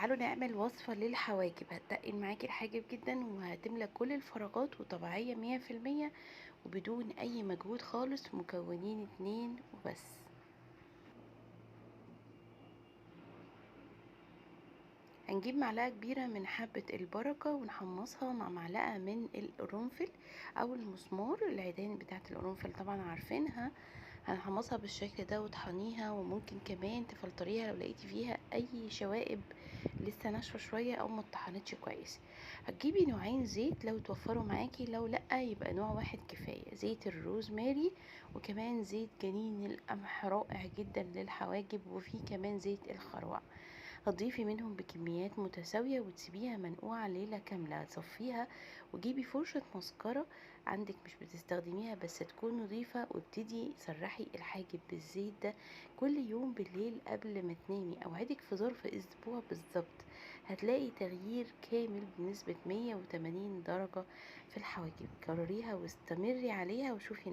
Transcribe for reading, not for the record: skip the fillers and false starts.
تعالوا نعمل وصفة للحواجب هتتقل معاكي الحاجب جدا وهتملى كل الفراغات وطبيعية 100% وبدون اي مجهود خالص. مكونين 2 وبس. هنجيب معلقة كبيرة من حبة البركة ونحمصها مع معلقة من القرنفل او المسمار، العيدان بتاعة القرنفل طبعا عارفينها. هنحمصها بالشكل ده وطحنيها، وممكن كمان تفلتريها لو لقيتي فيها اي شوائب لسه ناشفة شوية او ما اتطحنتش كويس. هتجيبي نوعين زيت لو توفروا معاكي، لو لا يبقى نوع واحد كفاية، زيت الروزماري وكمان زيت جنين القمح رائع جدا للحواجب، وفي كمان زيت الخروع. هتضيفي منهم بكميات متساوية وتسيبيها منقوعة ليلة كاملة. تصفيها وجيبي فرشة مسكرة عندك مش بتستخدميها بس تكون نظيفة، وابتدي سرحي الحاجب بالزيت ده كل يوم بالليل قبل ما تنامي. اوعدك في ظرف اسبوع بالظبط هتلاقي تغيير كامل بنسبة 180 درجة في الحواجب. كرريها واستمري عليها وشوفي النتيجة.